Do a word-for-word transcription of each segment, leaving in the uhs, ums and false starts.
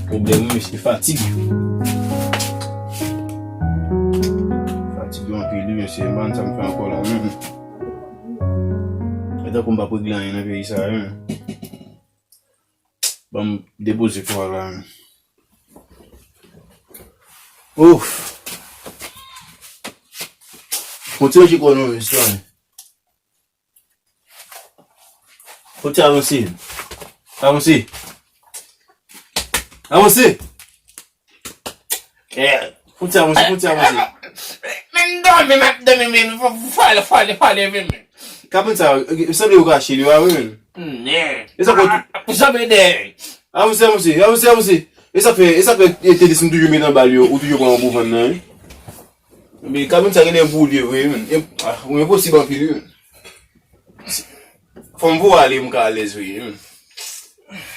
Pwoblèm wi, mesye, fatig. Fatig yo anpil wi, mesye. M pa konn sa m fè ankò la menm. E tankou m p ap regle anyen nan peyi sa a, wi. Ban m depoze kò a la, wi. Ouf! Kontinye kò nou, mesye. Kote avanse? Avanse! Avanse! Eh, kote avanse, kote avanse? Men m dòmi, m ap dòmi, men fò, fò, fò, fò leve, men. Kabann sa, sanble yo rache li, a wi, men. Nè. E sa fè ou tou- Janbe dèyè. Avanse, avanse, avanse, avanse. E sa fè, e sa fè, e te desann toujou met nan bal yo, ou toujou pran yon gwo vann nan, wi. Men kabann sa genlè boule vre, men. E, ah, ou enposib anpil, wi, men. Fò m voye ale, m ka alèz, wi, men.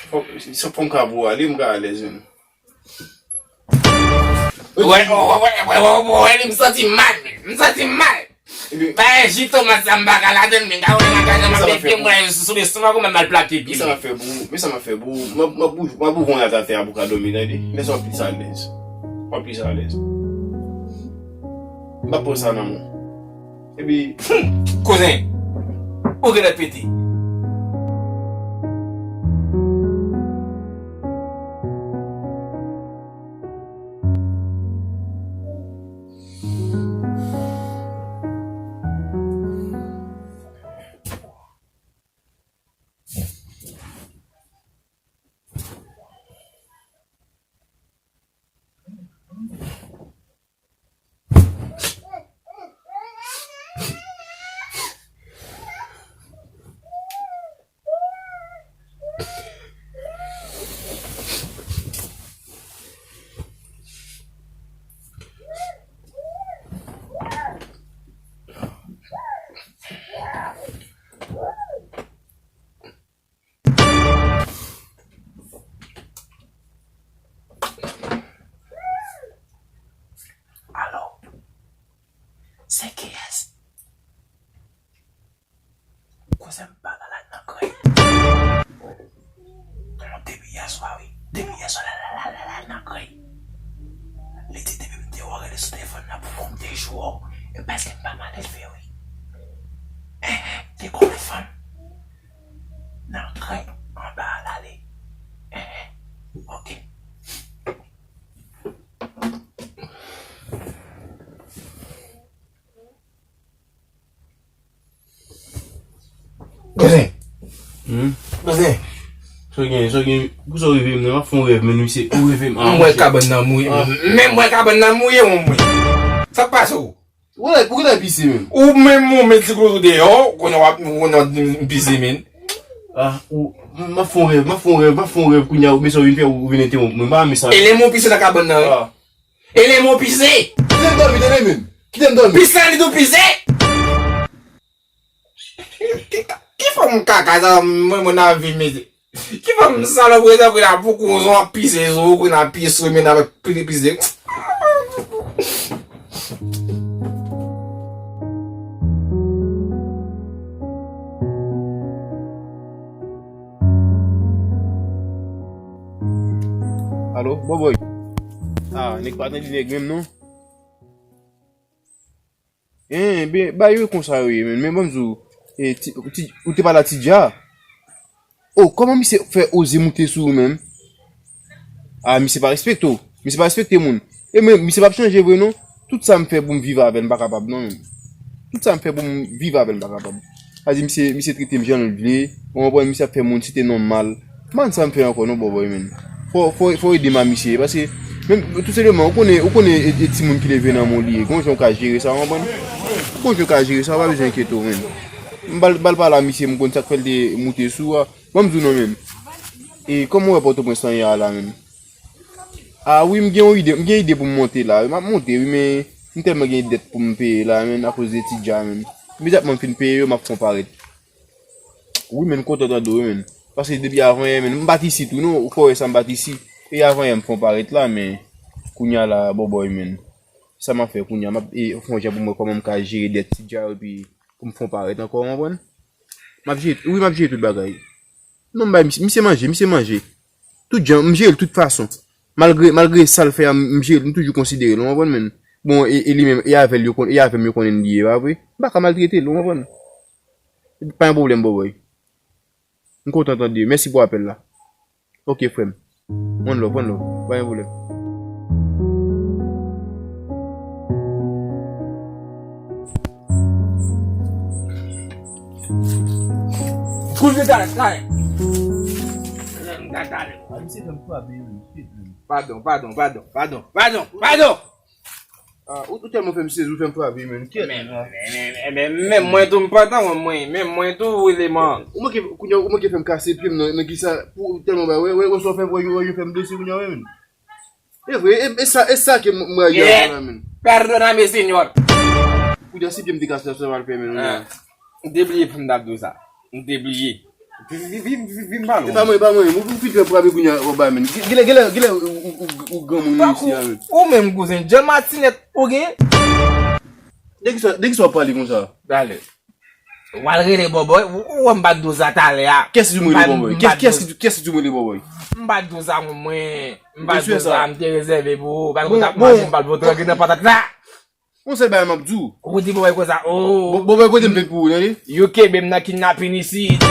Fò, se fò m ka voye ale, m ka alèz, men. Wè, wè, wè, m santi mal, men. M santi mal. Ebyen, bagay ji tomat sa m pa ka ladann, men gade nan kay nan m ap met pye m sou lestomak ou menm al plake pye. Men sa m ap fè pou ou, men sa m ap fè pou ou. M ap, m ap bouj-, m ap ouvri yon lat atè a pou w ka dòmi, tande? Men sa w ap plis alèz. W ap plis alèz. M p ap pran sa nan men w. Epi, kozen, ou genlè pete. Alo? Se kiyès? Kouzin m pa ka al nan krèy. Non, depi yèswa, wi. Depi yèswa, l al, l al, l al, l al nan krèy. Li di depi m te wè w rele sou telefòn nan pou fè m te jwe w. E pèske m pa mal elve, wi. Enhen, te konn fanm. Nan krèy, anba a l ale. Enhen, oke. Kouzin. Hmm? Kouzin. Sa w gen, sa w gen, pou sa w reve m nan, m ap fè yon rèv, men misye, ou reve m, ah, m wè kabann nan mouye, ah, men m wè kabann nan mouye, mwen, mwen. Sa k pase w? Ou la, ou gentan pise menm. Ou menm, ou met ti kote w deyò, kounye a w ap, kounye a w ap di m pise, men. Ah, ou, m ap fè yon rèv, m ap fè yon rèv, m ap fè yon rèv, kounye a, ou, men sa w vin fè, ou vin entèwonp mwen, m pa renmen sa. E lè mwen pise nan kabann nan, wi. Ah. E lè mwen pise. Kite m dòmi, tande, men. Kite m dòmi. Pis la, li tou pise. Ki, ki, ki fòm kaka sa, mwen, mwen nan vi, mesye? Ki fòm salopri sa, kwen ap pou kouzon ap pise sou ou, kwen ap pise sou men avèk pli pise? Alo, Bòbòy. Ah, nèg pa tande nèg menm non. Enben, bagay yo konsa yo ye, men, men ban m di w, e, ti, ti, ou te pale a Ti Dja? Oh, kòman misye fè oze moute sou ou menm? Ah, misye pa respekte w. Misye pa respekte moun. E men, misye p ap chanje vre non. Tout sa m fè pou m viv avè l, m pa kapab non, menm. Tout sa m fè pou m viv avè l, m pa kapab. Sa di misye, misye trete m jan l vle. Ou konprann, misye ap fè moun site non m mal. M pa konn sa m fè ankò non, Bòbòy, menm. Fò, fò, fò ede m a misye, paske menm, tou senpleman, ou konnen, ou konnen e, e timoun ki leve nan men w li ye. Gon jan w ka jere sa, ou konprann? Gon jan w ka jere sa, ou pa bezwen enkyete w, menm. M ba l, ba l pale a misye, m konn sa k fè l te moute sou ou a. Ban m di w non, menm. E kòman w wè Pòtoprens lan ye a la, menm? Ah wi, m gen yon ide, m gen ide pou m monte la. M ap monte, wi, men m tèlman gen dèt pou m peye la, menm, akoz de Ti Dja, menm. Imedyatman m fin peye yo, m ap fè w parèt. Wi, menm, m kontan tande w, wi, menm. Paske depi avan yè, menm, m pa t isi tou, non, ou fè w wè sa, m pa t isi. E avan yè, m fè w parèt la, men kounye a la, Bòbòy, menm. Sa m ap fè kounye a, m ap, e, fè yon jan pou m wè kòman m ka jere dèt Ti Dja yo, epi pou m fè w parèt ankò, ou konprann? M ap jere, wi, m ap jere tout bagay. Non, m bay misye, misye manje, misye manje. Tout jan, m jere l tout fason. Malgre, malgre sa l fè a, m, m jere l, m toujou konsidere l, ou konprann, menn? Bon, e, e li menm, e avè l yo konn, e avè m yo konnen li ye, pa vre? M pa ka maltrete l, ou konprann? Pa yon pwoblèm, bòbòy. M kontan tande. Mèsi pou apèl la. Ok, frè m. One love, one love. Pa gen pwoblèm. Koul de talè, talè. Talè. Ah, misye fè m frape, wi. Padon, padon, padon, padon, padon, padon. Ah, ou, ou tèlman fè m sezi, ou fè m frape, menn. Kyèt, men, men, men, men, men mwen tou m pantan, mwen, mwen, men mwen tou, eleman. Ou manke, kounye a, ou manke fè m kase pye m nan, nan kisa, pou tèlman ba, wè, wè, wè, sa w fè, wè, wè, yo fè m blese, kounye a, wè, menn. E vre, e, e sa, e sa ke m, m rayi avè w la, menn. Perdoname, Señor. Kounye a, si pye m te kase, sa va l fè, menn, kounye a. Ah, m te bliye pou m t ap di w sa. M te bliye. Vin, vin, vin, vin, vin pale. E pa mwen, e pa mwen. Ou, ou fin fè frape kounye a, ou ba, menn. Gilè, gilè, gilè, ou, ou, ou, ou granmoun isi a, menn. Ou menm, kouzen, John Martinet, ou gen? De ki sa, de ki sa w ap pale konsa? Dale. W al rele bòbòy, ou, ou wè m pa t di w sa talè a. Kiyès ki di w m rele bòbòy? Kiyès, kiyès ki di, kiyès ki di w m rele bòbòy? M pa t di w sa, mwen. M pa t di w sa, m te rezève pou ou. Bon, bon. M pa t di w sa, m te rezève pou ou. Ban nou ta manje, m pa l vote range nan patat la. Yon sèl bagay m ap di w. Ou di bòbòy konsa, oh. Bò-, bòbòy pote m plen pou ou, tande? Yo kenbe m nan kidnapin isit.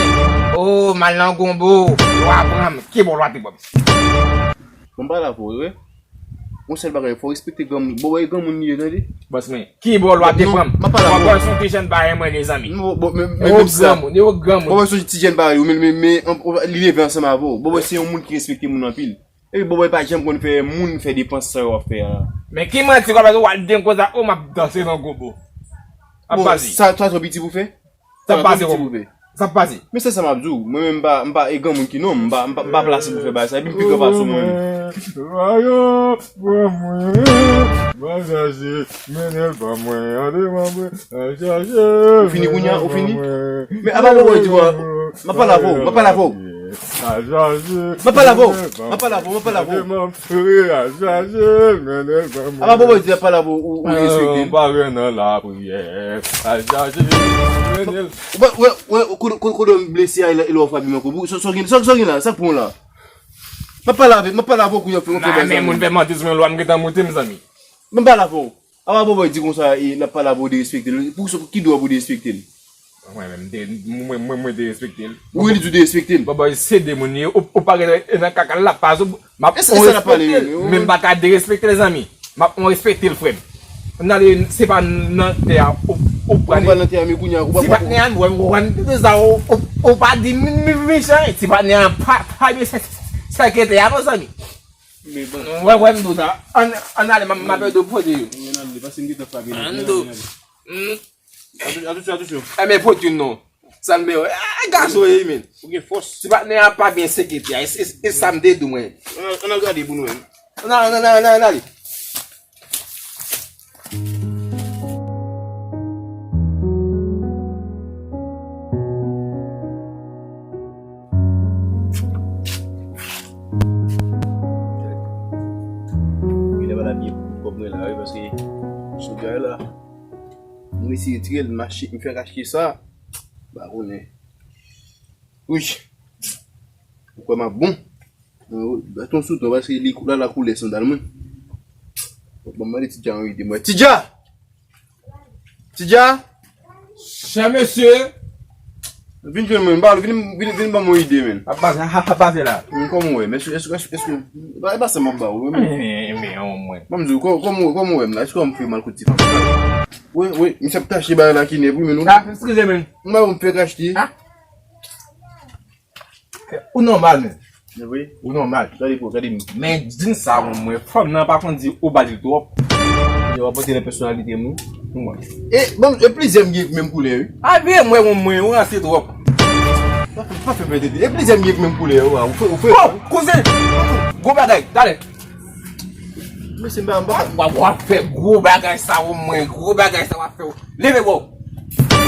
Oh, m al nan gonbo. Lwa pran m. Ki bò lwa te pran m? Bon, m pale avè w, wi. Yon sèl bagay, fò w respekte granmoun. Bòbòy granmoun li ye, tande? Bòs mwen, ki bò lwa te pran m? M ap pale avè w. Bòbòy se yon ti jèn pa renmen, mezanmi. Non, bon, men, men, men sa. Granmoun, yo granmoun. Bòbòy se yon ti jèn parèy ou, men, men, men, an, an, li leve ansanm avè w. Bòbòy se yon moun ki respekte moun anpil. Epi bòbòy pa janm konn fè moun fè depans sa yo ap fè a. Men ki manti w ap fè, w al dengo konsa, o m ap danse nan gonbo. Ap pase. Sa, sa twò piti pou fè? Sa ap pase, twò piti pou fè. Sa ap pase. Men se sa m ap di w. Mwen menm m pa, m pa e granmoun ki non, m pa, m pa, m pa plase pou fè bagay sa. Epi m pi gran pase w mwen menm. Ou fini kounye a? Ou fini? Men apa bòbòy di w a, m ap pale avè w, m ap pale avè w. M ap pale avè w, m ap pale avè w, m ap pale avè w. Apa bòbòy di w ap pale avè w, ou, ou derespekte l. Wè, wè, wè, kote, kote, kote w blese a, e lè w frape m ankò. Sa, sa w gen, sa, sa w gen la, sa k pran w la? M ap pale avè, m ap pale avè w kounye a, fè, fè bagay sa. Moun fè manti sou mwen, lwa m gentan moute, mezanmi. M ap pale avè w. Apa bòbòy di konsa, e, l ap pale avè w, derespekte l. Pou, pou ki dwa pou derespekte l? Mwen menm, de-, mwen, mwen, mwen derespekte l. Ou li di w derespekte l? Bòbòy se de moun li ye, ou, ou pa gen nan kaka l ap pase, m ap on respekte l. Men m pa ka derespekte l, zanmi. M ap on respekte l, frè m. N ale, se pa nan tè a ou, ou prale. Ou pa nan tè a, men kounye a, ou pa. Ti patnè a, m wè, m konprann tout sa, ou, ou, ou pa di m, m, m mechan, ti patnè a, pa, pa byen, se, se, se kete a, non, zanmi. Men bon. Wè, wè, m di w sa. Ann, ann ale, m, m ap ede w pote yo. Ann ale, pase m gentan frape. Ann ale, ann ale. Atouche, atouche, atouche. E men pote youn non. Sa l mè wè. Ah, gason ye, men. Ou gen fòs. Ti patnè a pa byen sekete a. E, e, e sa m te di w, mwen. Ann al, ann al gade pou nou menm. Ann al, ann al, ann al, ann ale. Genlè pa t ap gen pou kòb mwen la, wi, paske sou bagay la, mwen eseye tire l, m achte, m fèk achte sa, m pa konnen. Wi. Ou kwè m ap bon? Baton sou ton, paske li kou-, la, la koulè sandal mwen. Bon, m mande Tidja yon ide, mwen. Tidja! Tidja! Chè mesye! Vin jwenn mwen, m ba, vin, vin, vin ban mwen ide, men. Ap pase, ap pase la. Kòman w wè m? Èske, èske, èske, èske, e pa sa m ap ba ou, men. Men, men, men, mwen. Ban m di w, kò-, kòman w, kòman w wè m la? Èske w fè mal kout ti fanm? Wi, wi, misye ap tache bagay la ki nèv, wi, men nou. Ah, eskize, men. M ba ou m fèk achte. Ah. Ou nòmal, men. Wi. Ou nòmal. Gade pou, gade m. Men, di m sa, mwen, fanm nan pa konn di ou ba li twòp. Yo ap pote nan pèsonalite m, wi. Pou mwen. E, bon, e plizyè m gen menm koulè, wi. A, veye mwen, mwen, mwen, ou ranse twòp. Pa fè, pa fè pèdi. E plizyè m gen menm koulè, wi. Ou fè, ou fè. Oh, kouzen! Gwo bagay, talè. Mesye, m pa, m pa. W ap, w ap fè gwo bagay sa, ou mwen, gwo bagay sa w ap fè. Leve, bro.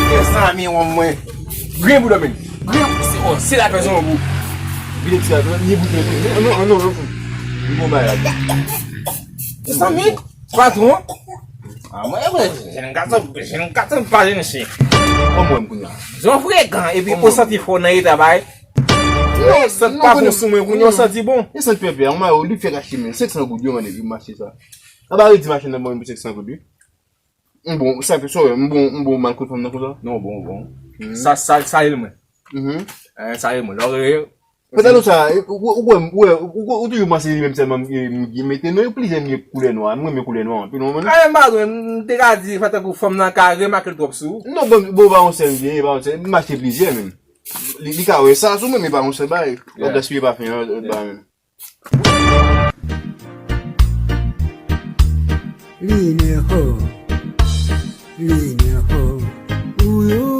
Mezanmi, ou mwen. Grenn bout, men. Grenn, se, oh, se la pèsonn, bro. Vide ti la, ni bout, men. Non, non, non, non. Li bon bagay la. Mezanmi, patwon. Ah, mwen, mwen, jèn gason, jèn gason pa jèn chen. Kòman w wè m kounye a? Jan frekan, epi ou santi fò nan eta bay. Yon sant pa bon sou mwen, kounye a yon sant bon. Yon sant pèpè, yon mayo, li fèk achte men. Senk san goud, yo mande li mache sa. Anba redi machin nan ban mwen pou senk san goud, wi. M bon, sa fè sou, m bon, m bon mal kot fanm nan konsa. Non, bon, bon. Sa, sa, sa e mwen. Mhm. Eh, sa e mwen. Lè w rele, pantalon sa, ou, ou, ou, ou, ou, ou toujou panse li menm sèlman m, m, m mete, non, yo plizyè m gen koulè nwa, m renmen koulè nwa anpil, ou konprann? Eh, m pa konn, m te ka di, fè tankou fanm nan ka remake l twòp sou ou. Non, bon, bon, pa yon sèl m gen, pa yon sèl, m achte plizyè menm. Li, li ka wè sa sou mwen, men pa yon sèl bagay. W ap gaspiye pafen an, ba menm. Li nèvo. Li nèvo. Ou yo.